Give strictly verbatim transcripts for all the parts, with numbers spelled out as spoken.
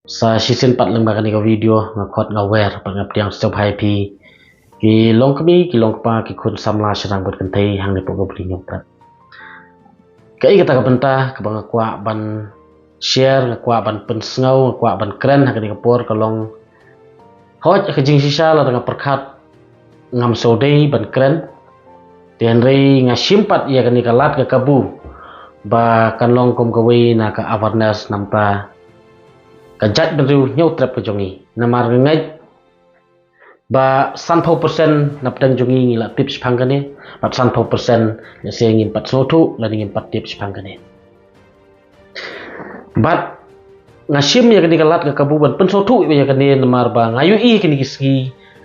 Sa shisien pat lyngba kane ka video nga khot nga wer pat nga pdiang sngewbha ïa phi ki long kmie ki long kpa ki khun samla shynrang bad kynthei hangne hapoh ka Bri Hynñiewtrep. Kaei kata ka bynta kaba nga kwah ban share, nga kwah ban pynsngew, nga kwah ban kren ha kane ka por ka long, hooid ka jingshisha lada nga pyrkhat ngam sngewdei ban kren. Te hynrei nga shim pat ïa kane ka lad ka kabu ba kan long kum kawei na ka awareness namar ka jaitbynriew Hynñiewtrep ka jong ngi. Namar nga ngeit ba sanphew percent na pdeng jong ngi ngi la tip shaphang kane, bad sanphew percent lehse ngim pat sngewthuh lane ngim pat tip shaphang kane. Bad nga shim ïa kane ka lad ka kabu ban pynsngewthuh ïa kane namar ba nga ïohi kine ki sngi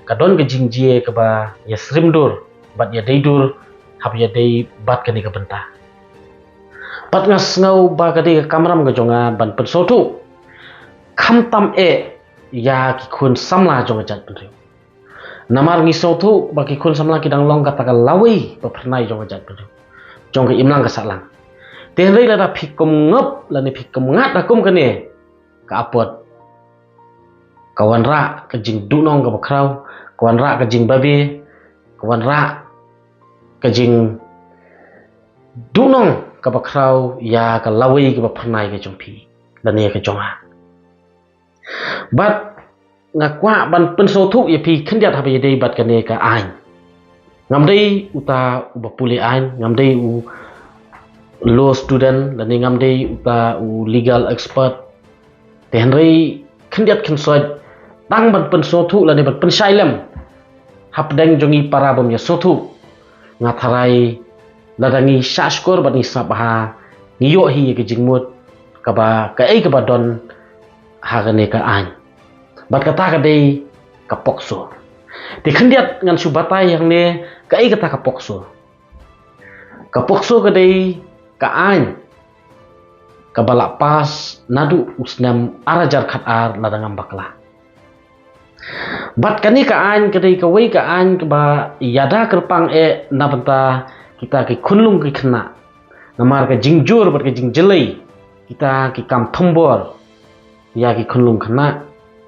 ka don ka jingjia kaba ïa syriem dur bad ïa dei dur haba ïa dei bad kane ka bynta. Bad nga sngew ba ka dei ka kamram ka jong nga ban pynsngewthuh khamtam eh ïa ki khun samla jong ka jaitbynriew. Namar ngi sngewthuh ba ki khun samla ki dang long kata ka lawei ba phyrnai jong ka jaitbynriew, jong ka imlang ka sahlang. Te hynrei lada phi kymngop lane phi kymngad ha kum kane ka apot, ka wanrah ka jingduhnong kaba khraw, ka wanrah ka jingbabe, ka wanrah ka jingduhnong kaba khraw ïa ka lawei kaba phyrnai ka jong phi lane ka jong nga. Bad nga kwah ban pynsngewthuh ïa phi khyndiat haba ïa dei bad kane ka aiñ. Ngam dei uta uba pule aiñ, ngam dei u law student lane ngam dei uta u legal expert. Te hynrei khyndiat khynsoit tang ban pynsngewthuh lane ban pynshai lem hapdeng jong ngi para bym ïa sngewthuh. Nga tharai lada ngi shah shkor bad ngi sngap bha ngi ïoh hi ïa ka jingmut kaba kaei kaba don ha kane ka aiñ. Bad kata ka dei ka POCSO. Te khyndiat ngan shu batai hangne kaei kata ka POCSO. Ka POCSO ka dei ka aiñ kaba la pass naduh u snem ar hajar khatar lada ngam bakla. Bad kane ka aiñ ka dei kawei ka aiñ kaba ïada kyrpang eh na bynta kita ki khunlung ki khynnah. Namar ka jingjur bad ka jingjyllei kita ki kam thombor ïa ki khunlung khynnah,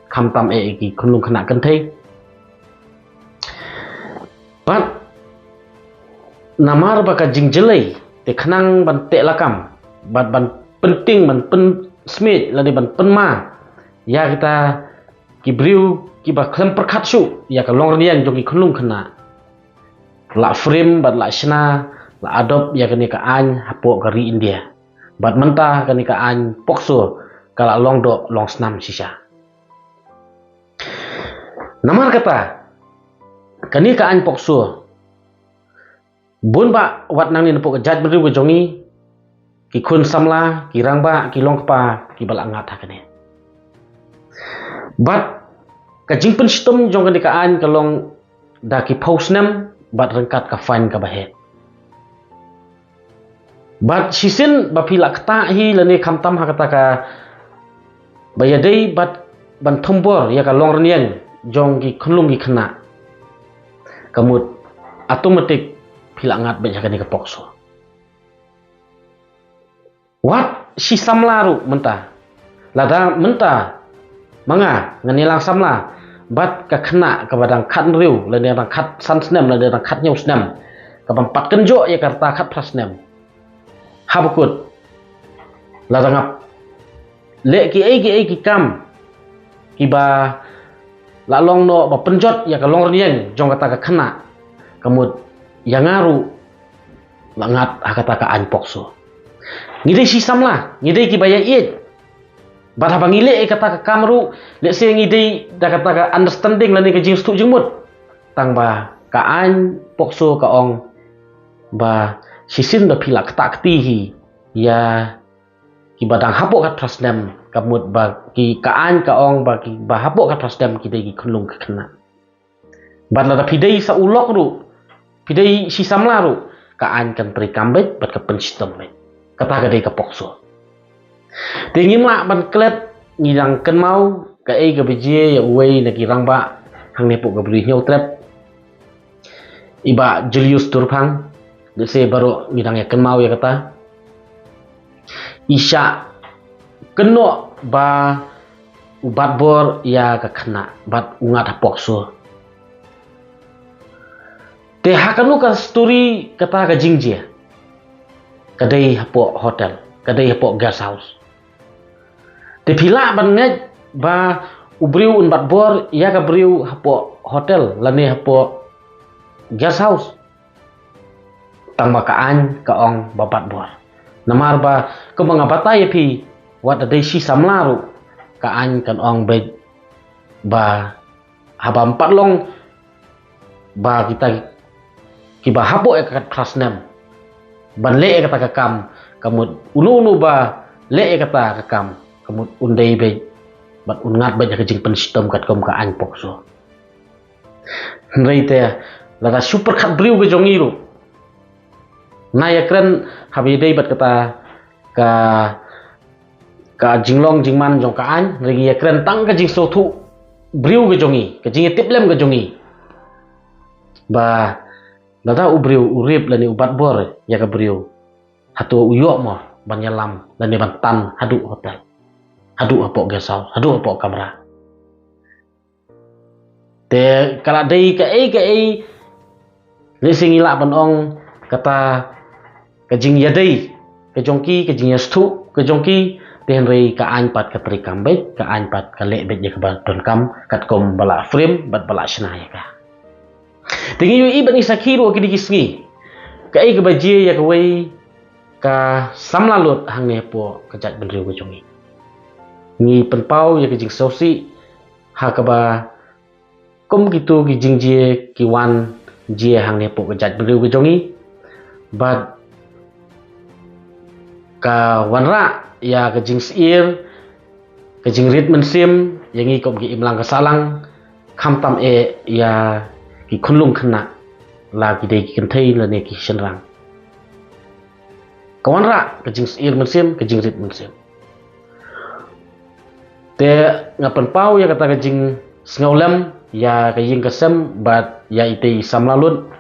khamtam eh ki khunlung khynnah kynthei. Bad namar ba ka jingjyllei te khnang ban teh lakam bad ban pynting ban pynsmiej lane ban pynma ïa kita ki briew kiba khlem pyrkhat shuh ïa ka longrynïeng jong ki khunlung khynnah, la frame bad la shna, la adopt ïa kane ka aiñ hapoh ka ri India. Bad mynta kane ka aiñ POCSO ka la long doh long snam shisha. Namar kata kane ka aiñ POCSO, bun bah wat nangne napoh ka jaitbynriew ka jong ngi, ki khun samla, ki rangbah, ki longkpa kiba la ngat ha kane. Bad ka jingpynshitom jong kane ka aiñ ka long da ki phew snem bad ryngkat ka fine kaba heh. Bad shisien ba phi la ktah hi lane khamtam ha kata kaba ïa dei bad ban thombor ïa ka longrynïeng jong ki khunlung ki khynnah, ka mut automatic phi la ngat beit ha kane ka POCSO. Wat shi samla ruh mynta, lada mynta ma nga ngan ïalang samla bad ka khynnah kaba dang khathynriew lane dang khatsan snem lane dang khathynñiew snem, kabym pat kynjoh ïa ka rta khatphra snem, haba kut lada nga leh kiei kiei ki kam kiba la long noh ba pynjot ïa ka longrynïeng jong kata ka khynnah, ka mut ïa nga ruh la ngat ha kata ka aiñ POCSO. Ngi dei shi samla, ngi dei kiba ïa ïeit. Bad haba ngi leh ïa kata ka kam ruh, lehse ngi dei da kata ka understanding lane ka jingsngewthuh jingmut. Tang ba ka aiñ POCSO ka ong ba shisien ba phi la ktah kti hi ïa kiba dang hapoh khatphra snem, ka mut ba ki, ka aiñ ka ong ba kiba hapoh khatphra snem ki dei ki khunlung ki khynnah. Bad lada phi dei sa u lok ruh, phi dei shi samla ruh, ka aiñ kan treikam beit bad ka pynshitom beit. Kata ka dei ka POCSO. Te ngim lah ban klet, ngi dang kynmaw kaei kaba jia ïa uwei na ki rangbah hangne hapoh ka Bri Hynñiewtrep, i Bah Julius Thurphang. Lehse baroh ngi dang ïa kynmaw ïa kata. I shah kynnoh ba u bat bor ïa ka khynnah bad u ngat ha POCSO. Te ha kano ka story kata ka jingjia? Ka dei hapoh hotel, ka dei hapoh guest house. Te phi lah ban ngeit ba u briew un bat bor ïa ka briew hapoh hotel lane hapoh guest house? Tang ba ka aiñ ka ong ba bat bor. Namar ba kumba nga batai ïa phi, wat da dei shi samla ruh, ka aiñ kan ong beit ba haba ym pat long ba kita kiba hapoh ïa ka khatphra snem ban leh ïa kata ka kam, ka mut uno uno ba leh ïa kata ka kam, ka mut un dei beit bad un ngat beit ïa ka jingpynshitom katkum ka aiñ POCSO. Hynrei te lada shu pyrkhat briew ka jong ngi ruh, nga ïakren haba ïadei bad kata ka ka jinglong jingman jong ka aiñ, hynrei ngi ïakren tang ka jingsngewthuh briew ka jong ngi, ka jingïatiplem ka jong ngi. Ba lada u briew u rape lane u bat bor ïa ka briew, hato u ïoh mo ban ïalam lane ban tan haduh hotel, haduh hapoh guest house, haduh hapoh kamra? Te ka la dei kaei kaei, lehse ngi lah ban ong kata ka jingïadei ka jong ki, ka jingïasngewthuh ka jong ki, te hynrei ka aiñ pat ka treikam beit, ka aiñ pat ka leh beit ïa kaba donkam katkum ba la frame bad ba la shna ïa ka. Te ngi ïohi bad ngi sakhi ruh ha kine ki sngi kaei kaba jia ïa kawei ka samla lut hangne hapoh ka jaitbynriew ka jong ngi. Ngi pynpaw ïa ka jingsngewsih ha kaba kum kito ki jingjia ki wan jia hangne hapoh ka jaitbynriew ka jong ngi. Bad ka wanrah ïa ka jingsyier, ka jingrit mynsiem ïa ngi kum ki imlang ka sahlang, khamtam eh ïa ki khunlung khynnah, la ki dei ki kynthei lane ki shynrang. Ka wanrah ka jingsyier mynsiem, ka jingrit mynsiem. Te nga pynpaw ïa kata ka jingsngewlem ïa ka ïing ka sem bad ïa itei i samla lut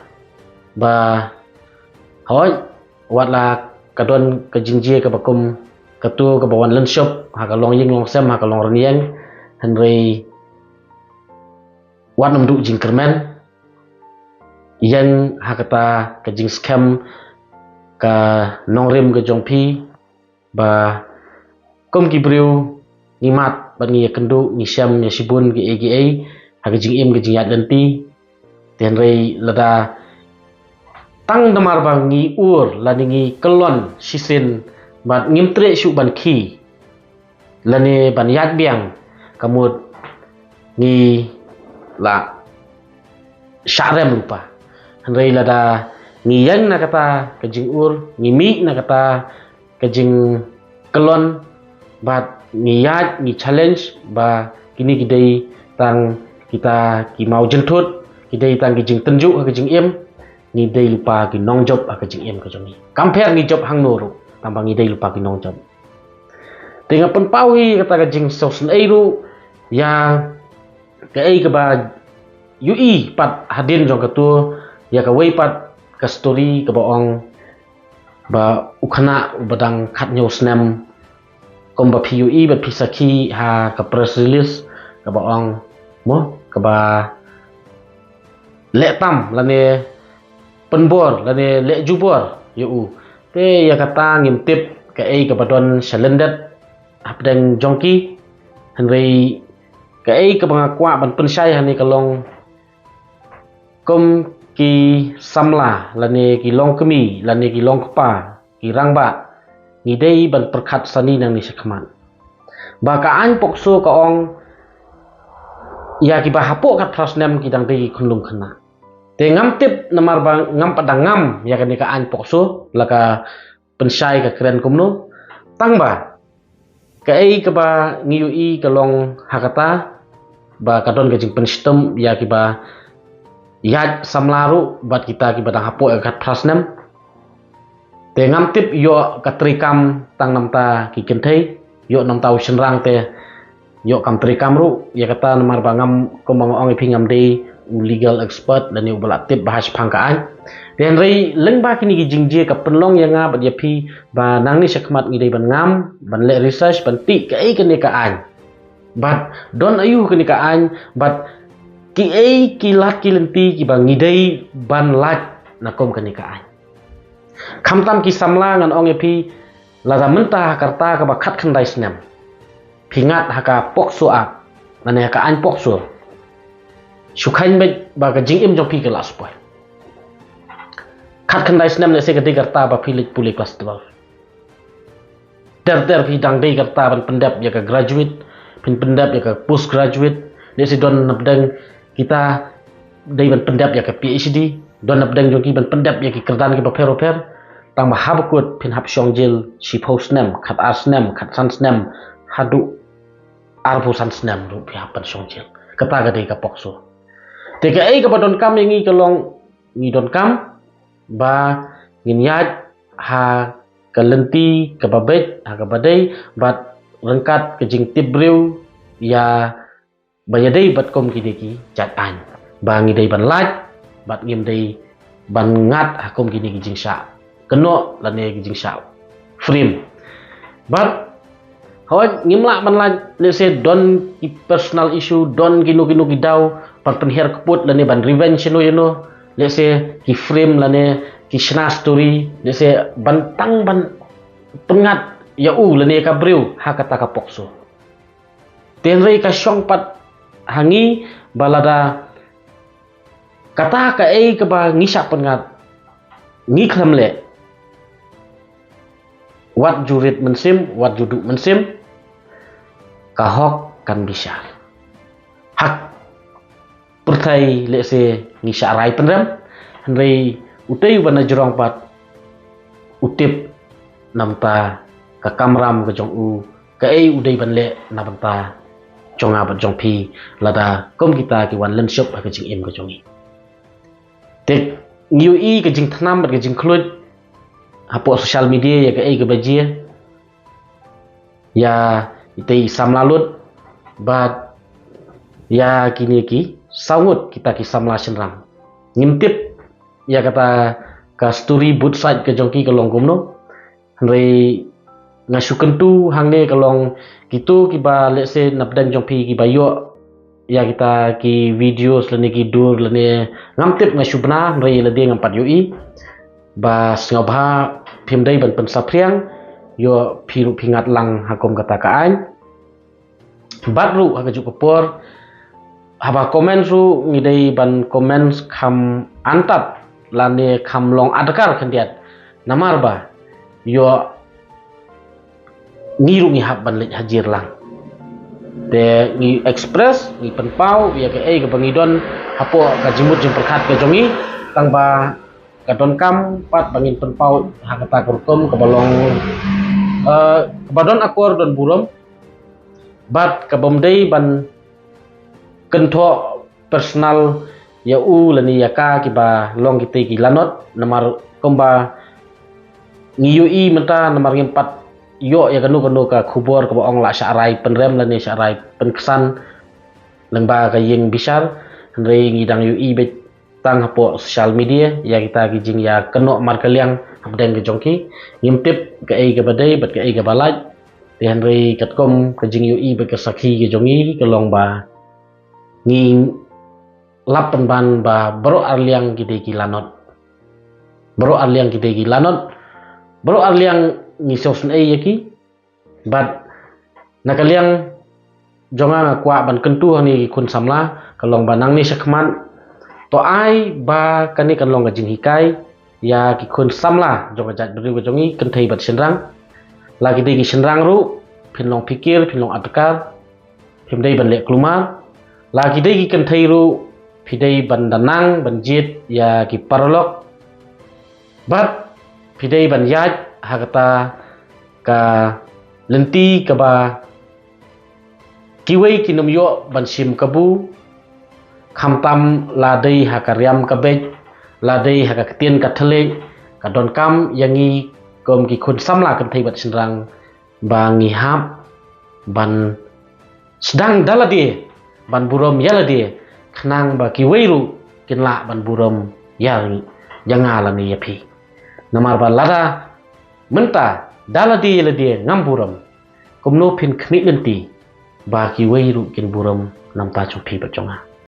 ba, hooid, wat la ka don ka jingjia kaba kum kato kaba wan lynshop ha ka longïing longsem, ha ka longrynïeng, hynrei wat nym duh jingkyrmen. Ïeng ha kata ka jingskhem ka nongrim ka jong phi, ba kum ki briew ngi mad bad ngi ïakynduh, ngi shem ïa shibun kiei kiei ha ka jingim, ka jingïaid lynti. Te hynrei lada tang namar ba ngi ur lane ngi kyllon shisien bad ngim treh shuh ban khie lane ban ïaid biang, ka mut ngi la shah rem lypa. Hynrei lada ngi ïeng na kata ka jingur, ngi mih na kata ka jingkyllon, bad ngi ïaid, ngi challenge ba kine ki dei tang kita ki mawjynthut, ki dei tang ki jingtynjuh ha ka jingim, ngi dei lypa ki nongjop ha ka jingim ka jong ngi. Kam pher ngi jop hangno ruh, tang ba ngi dei lypa ki nongjop. Te nga pynpaw hi kata ka jingsngewsynei ruh ïa kaei kaba ïohi pat hadien jong kato, ïa kawei pat ka story kaba ong ba u khynnah uba dang khathynñiew snem, kumba phi ïohi bad phi sakhi ha ka press release, kaba ong, mo, kaba leh tam lane pynbor lane leh jubor ïa u. Te ïa kata ngim tip kaei kaba don shalyndet hapdeng jong ki, hynrei kaei kaba nga kwah ban pynshai hangne ka long, kum ki samla lane ki longkmie lane ki longkpa, ki rangbah, ngi dei ban pyrkhat sani nangne shakhmat ba ka aiñ POCSO ka ong ïa kiba hapoh khatphra snem ki dang dei ki khunlung khynnah. Te ngam tip namar ba ngam pat dang ngam ïa kane ka aiñ POCSO, la ka pynshai ka kren kumno. Tang ba kaei kaba ngi ïohi ka long ha kata ba ka don ka jingpynshitom ïa kiba ïaid samla ruh bad kita kiba dang hapoh ïa ka khatphra snem. Te ngam tip ïoh ka treikam tang namta ki kynthei, ïoh namta u shynrang te ïoh kam treikam ruh. Ïa kata namar ba ngam, kumba nga ong ïa phi, ngam dei u legal expert lane uba la tip bha shaphang ka aiñ. Te hynrei lyngba kine ki jingjia ka pynlong ïa nga bad ïa phi ba nangne shakhmat ngi dei ban ngam, ban leh research, ban tip kaei kane ka aiñ. Bad don aïu kane ka aiñ, bad kiei ki lad ki lynti kiba ngi dei ban lait na kum kane ka aiñ. Khamtam ki samla, ngan ong ïa phi, lada mynta ha ka rta kaba khatkhyndai snem phi ngat ha ka POCSO Act, lane ha ka aiñ POCSO, shu kheiñ beit ba ka jingim jong phi ka la spoil. Khatkhyndai snem, lehse ka dei ka rta ba phi leit pule klas twelve. Ter ter phi dang dei ka rta ban pyndep ïa ka graduate, phin pyndep ïa ka post graduate, lehse don napdeng kita dei ban pyndep ïa ka PhD, don napdeng jong ki ban pyndep ïa ki kyrdan kiba pher bapher. Tang ba haba kut phin hap shong jel shiphew snem, khatar snem, khatsan snem, haduh arphew san snem ruh phi hap ban shong jel. Kata ka dei ka POCSO. Te kaei kaba donkam ïa ngi ka long, ngi donkam ba ngin ïaid ha ka lynti kaba beit, ha kaba dei, bad ryngkat ka jingtip briew ïa ba ïadei bad kum kine ki jait aiñ, ba ngi dei ban lait, bad ngim dei ban ngat ha kum kine ki jingshah kynnoh lane ki jingshah frame. Bad hooid, ngim lah ban lait, lehse don ki personal issue, don kino kino ki daw ban pynhiar kput lane ban revenge ïano ïano, lehse ki frame lane ki shna story, lehse ban tang ban pynngat ïa u lane ka briew ha kata ka POCSO. Te hynrei ka shong pat ha ngi ba lada kata kaei kaba ngi shah pynngat ngi khlem leh, wat ju rit mynsiem, wat ju duh mynsiem, ka hok kan bishar. Ha ka pyrthei lehse ngi shah rai pynrem, hynrei utei uba na jrong pat u tip na bynta ka kamram ka jong u, kaei u dei ban leh na bynta jong nga bad jong phi, lada kum kita ki wan lynshop ha ka jingim ka jong ngi. Te ngi ïohi ka jingthnam bad ka jingkhluit hapoh social media ïa kaei kaba jia ïa itei i samla lut bad ïa kine ki saw ngut kita ki samla shynrang. Ngim tip ïa kata ka story both side ka jong ki ka long kumno. Hynrei nga shu kyntu hangne ka long kito kiba lehse napdeng jong phi kiba ïoh ïa kita ki videos lane ki dur lane ngam tip, nga shu bna, hynrei lade ngam pat ïohi. Ba sngewbha phim dei ban pynsaphriang, ïoh phi ruh phi ngat lang ha kum kata ka aiñ. Bad ruh ha kajuh ka por haba comment ruh ngi dei ban comment kham antad lane kham long adkar khyndiat, namar ba ïoh ngi ruh ngi hap ban leit hajir lang. Te ngi express, ngi pynpaw ïa kaei kaba ngi don hapoh ka jingmut jingpyrkhat ka jong ngi, tang ba ka donkam pat ba ngin pynpaw ha kata ka rukom kaba long, eh, kaba don akor don burom, bad kabym dei ban kynthoh personal ïa u lane ïa ka kiba long kitei ki lanot, namar kumba ngi ïohi mynta, namar ngim pat ïoh ïa kano kano ka khubor kaba ong la shah rai pynrem lane shah rai pynksan lyngba ka ïing bishar, hynrei ngi dang ïohi beit tang hapoh social media ïa kita ki jingïakynnoh markylliang hapdeng ka jong ki. Ngim tip kaei kaba dei bad kaei kaba lait. Te hynrei katkum ka jingïohi bad ka sakhi ka jong ngi ka long ba ngi lap pynban ba baroh arliang ki dei ki lanot. Baroh arliang ki dei ki lanot. Baroh arliang ngi sngewsynei ïa ki. Bad na ka liang jong nga, nga kwah ban kyntu ha ngi ki khun samla, ka long ba nangne shakhmat, to ai ba kane kan long ka jinghikai ïa ki khun samla jong ka jaitbynriew ka jong ngi, kynthei bad shynrang. La ki dei ki shynrang ruh, phin long phikir, phin long adkar, phim dei ban leh kulmar. La ki dei ki kynthei ruh, phi dei ban da nang ban jied ïa ki paralok. Bad phi dei ban ïaid ha kata ka lynti kaba kiwei kin ym ïoh ban shim kabu, khamtam la dei ha ka riam ka beit, la dei ha ka ktien ka thylliej, ka donkam ïa ngi kum ki khun samla kynthei bad shynrang ba ngi hap ban sdang da lade ban burom ïa lade, khnang ba kiwei ruh kin lah ban burom ïa, ïa nga lane ïa phi. Namar ba lada mynta da lade ïa lade ngam burom, kumno phin khmih lynti ba kiwei ruh kin burom na ka bynta jong phi bad jong nga.